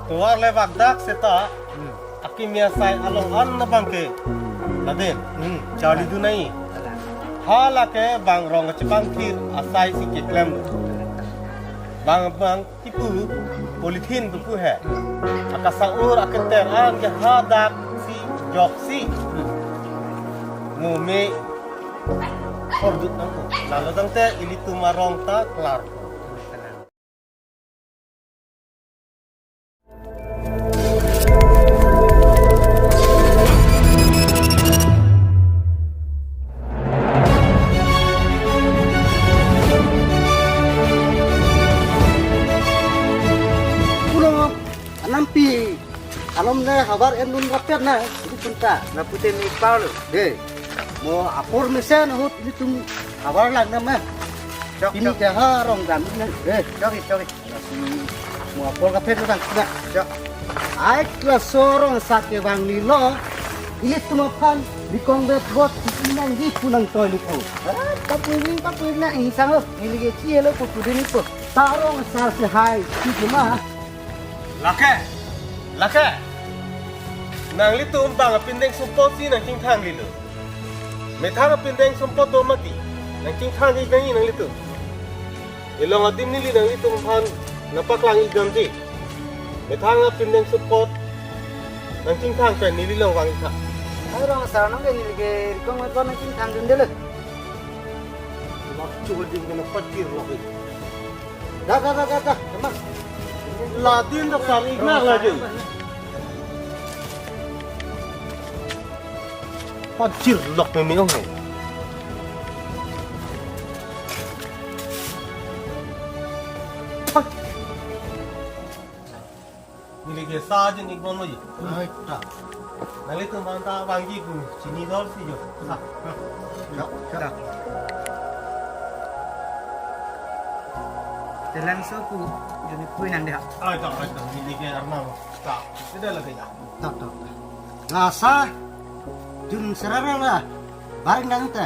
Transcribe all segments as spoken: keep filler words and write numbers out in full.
Tovar le bak dak seta. Hmm. Akimi asai along an abang ke. Hmm. Laden. Hmm. Charlidun nangji. Hala. Hala ke bang rong chepangthir asai si keklem. Bang bang kipu polythene kipu he. Akasaur aketer an ke hadak si joksi. Mo me kordut nangkok. Lalo tangte ilitum arong ta klar. Pulo, anampi, alom le havar endun rapet na, ini punta. Na pute mi palo. De, mo apor mesen ahut ilitum havar lang nama. Chok, ini chok. Ke ha rong dam ini. De, chok, chok. Mo apor kaphet lang na. Chok. Ai kelas arong asar ke bang ni lo. Ilitum aphan Rikong Vetvet nangji pu nangtoi lipo. Ah, papuing, papuing na ingsang lo. Neli ke chie lo pu pudin lipo. Ta arong asar si hai, si cuma. Lake, lake. Nanglitum bang apindeng sumpot si nangchingthang lilo. Methang apindeng sumpot do mati. Nangchingthang ik nangji nanglitum. Ilong adim neli nanglitum aphan nangpaklang ik damji. Methang apindeng sumpot nangchingthang pen neli along vang ik tha. Ai rong asar nang ke neli ke Rikong Vetvet nangchingthang dun dele. Lak chul ding kena patir lok ik. Da, da, da, da, da, teman. Laden dak sar ik nak lagi. Patir lok meme ong. Neli ke sa jin ik bon mo ji. Ai, ta. Nanglitum aphan ta vangji pu chini dor si jo. Sa. Ya, ya. Te langso pu juni pui nang deh. Ai, ta, ai, ta. Neli ke arnam. Ta. Tidak lagi ya. Ta, ta, ta. Lasa. Jun serara la. Baring nang te.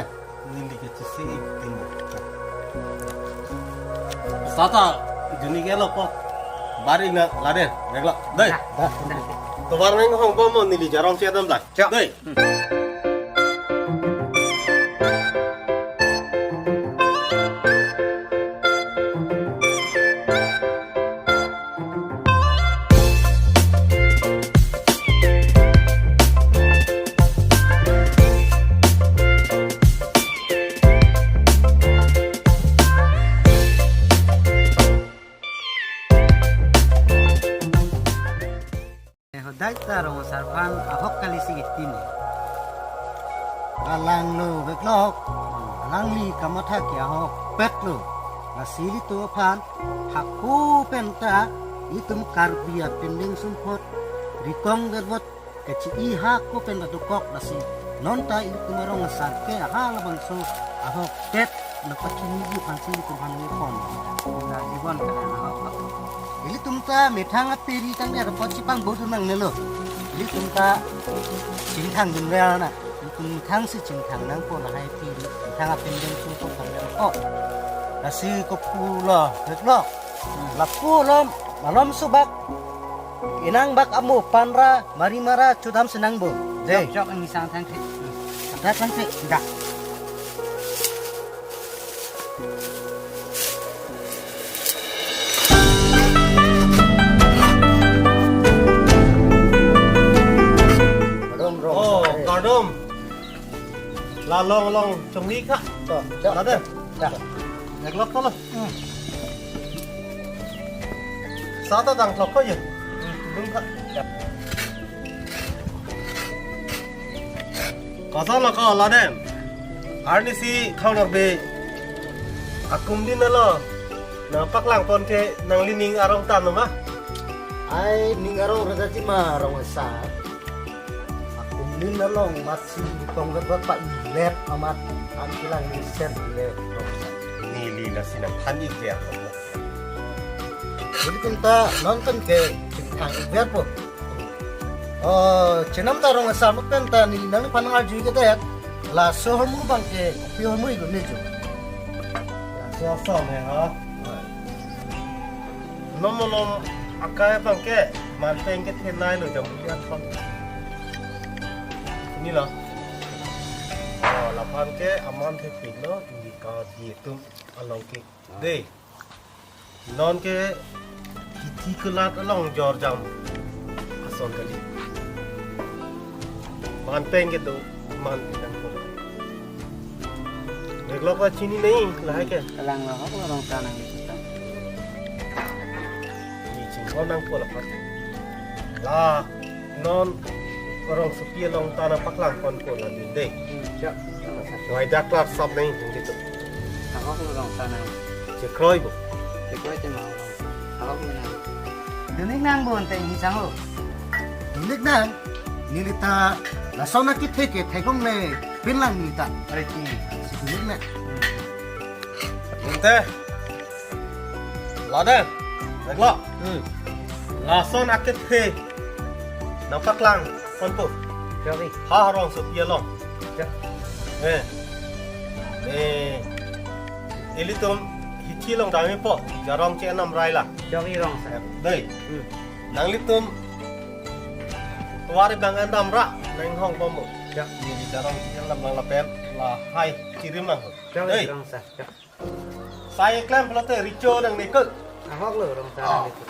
Neli ke chisi ik ting. Sata, juni ke lo ko. Baring na laden, dek lo. Dei. Da, da, da. Tovar nang hong bom mo neli jarong si adam dak. Chok. Dei. Hmm. Hodai ta rong asar aphan ahok kali si itin. Alang lo beklok, alangli kamatha ke ahok pet lo. Lasi ilitum aphan hako penta itum Karbi apindeng sumpot Rikong Vetvet kechi-i hako penta dokok lasi. Non ta ilitum arong asar ke aha labangso ahok pet nangpachini ji aphan si ilitum aphan nangpon. Na ibon ka ahok. Ilitum ta methang apiri tangte apot chipang bodu nangnelo. Ilitum ta chingthang dun real na. Ilitum methang si chingthang nangpo lahai apiri. Methang apindeng sumpot tangte apot. Lasi kopulo, beklok. Lapu alom, malom subak. Inang bak amo panra, mari mara, chudam senang bo. Dei. Jok, jok, ingsang thang thek. Ada thang thek. Dah. Kardom, rong. Oh, kardom. La long long chongni kha. To, to. Laden. Ya. Neglok to lo. Hmm. Sata dang thlok ko ye. Hmm, dum kha. Ya. Koson lo ko laden. Arnisi thong nak be. Akum din lo. Nangpaklang pon ke nanglining arong tan ma? Ai ning arong raja ji ma rong asar. Akum din along mat si tong gat ba pa ilep amat an kilang ni sen ilep rong asar. Neli lasi nangthan ik ya. Jadi penta nonton ke chingthang ik ya po. Oh, chenam ta rong asar pen ta neli nangliphan arju ke det. Laso ahormu abang ke kopi ahormu ik ne jo. Laso ason he ha. Nom nom Akai abang ke, man peng kethenei lo jambuli athon. Ini lo. Oh, laphan ke aman thepik lo, ini kaditum along ke. Dei. Non ke hithi kulat along jorjam ason kali. Man peng kedo, man peng pon. Deglok la chinine, lahai ke. Kalang lo, hok lo rong sa nang. Ni chingkon nangpo la pat. La non rongsopi along ta nangpaklang ponpo la dei. Hmm, siap. Wai dak klar sap nang tung gitu. Ahok lo rong sa nang. Chekroi bo. Chekroi te ma rong sa. Ahok lo nang. Dunik nang bon te hi sang ho. Dunik nang. Neli ta lason akethe ke theklongle pinlang neli ta. Are ti. Si dunik nang. Hmm. Bonta. Laden, deglo. Hmm. Lason akethe nangpaklang ponpo. Jori. Ha rongsopi along. Ja. Eh. Eh. Ilitum hithi along dampo. Jarong che enam rai la. Jori rong sa. Dei. Hmm. Nanglitum tovar abang enam ra nang hong ponpo. Ja. Ni jarong che enam lang lapen lahai chirim lang. Jori rong sa. Ja. Sai klem pulote recho nang ne ke. Ahok lo rong sa nang ne ke.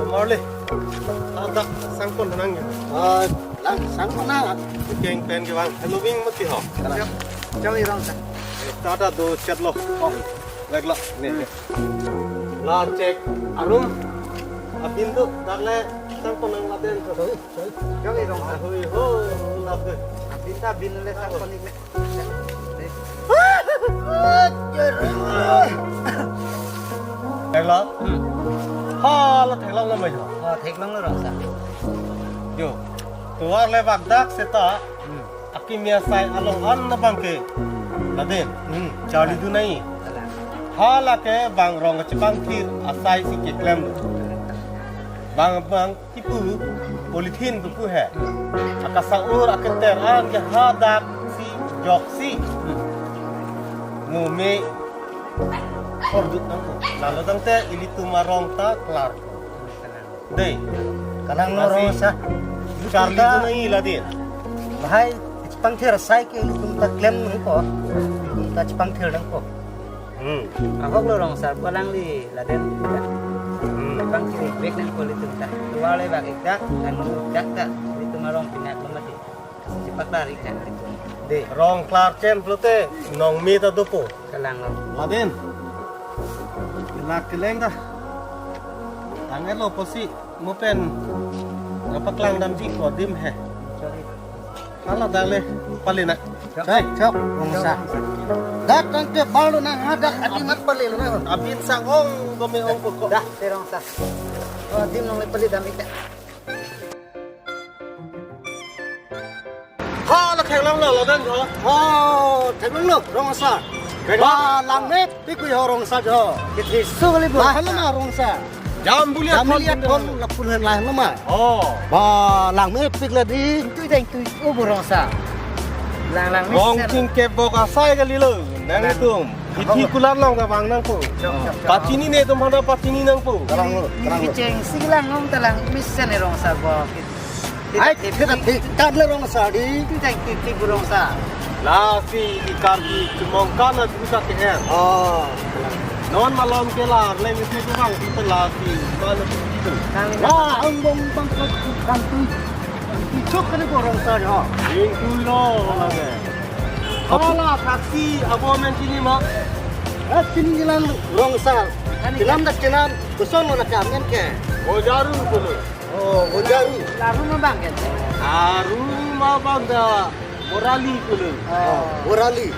Morle. Ada sangkon nang ya. Ah, lang sangkon na. Keng pen ke bang. Hello wing mati ho. Jam, jam ni rong sa. Tada do chat lo. Oh. Baik lo. Ni. La cek arum. Abin tu dak le sangkon nang laden tu. Kami dong. Hui ho, lap ke. Abin ta bin le sang konik me. Theklong? Hmm. Ha, la theklong lo mai ho. Oh, theklong lo rong sa. Jo. Tovar le bak dak seta. Hmm. Akimi asai along an abang ke. Laden. Hmm. Charli dunai. Alang. Hala ke bang rong kachepangthir asai si keklem. Bang bang kipu polythene kipu he. Akasaur aketer an ke hadak si jok si. Ngome kordut nangko. Lalu tangte ilitum arong ta klar. Dei. Kalang lo rong sa. Charli dunai laden. Bahai chepangthir asai ke ilitum ta klem nangpo. Ilitum ta chepangthir nangpo. Hmm. Ahok lo rong sa, pu alangli laden. Hmm. Pangkiri bek nangpo ilitum ta. Tovar le bak ik dak, kan ik dak ta. Ilitum arong pinak lo mati. Chepaklari kan ilitum. Dei. Rong klar chem pulote nong me ta dopo. Kalang lo. Laden. Lak keleng ta. Tang-et lo pusi mo pen nangpaklang damji ko adim he. Sorry. Hala dak le pale nang. Chok, chok, rong sa. Dak tangte bal lo nang hadak adim at pale lo nang. Abin sang ong do me ong ko. Dah, te rong sa. Oh, adim nong le pale dam ik ta. Ha, la theklong lo, laden ho. Ha, theklong lo, rong sa. Theklong. Ba, langmepik ho rong sa jo. Kithi su kali bo. Lahenlo ma rong sa. Jambuli athon. Jambuli athon lapu lahenlo ma. Oh. Ba, langmepik la dei. Tui deng tui o bo rong sa. Lang lang. Rong mesen. Chingkep bok asai kali lo. Nangtum. Hithi kulat along ta vang nangpo. Chok, chok, chok. Pachini netum handa pachini nangpo. Kalang lo, kalang lo. Cheng si lang ngom ta lang mesen ne rong sa bo. Ai, kita ti, kat le rong sa dei. Ti tai ti ti bu rong sa. Lasi di Karbi chemongkan na dusa ke er. Oh. Non malom ke la, le misi tu bang, kita lasi, mana tu itu. Kang ni. Wah, ang bong bang kat kan tu. Kan tu chok kan ko rong sa jo. Ing tu lo, lagi. Hala, taksi, abo amen chini ma. Eh, chini lang rong sa. Kan ni. Chenam dak chenam, koson lo na ke amen ke. Bojaru ko lo. Oh, Bojaru. Laru ma bang kan? Laru ma bang da Morali ko lo. Oh, Morali.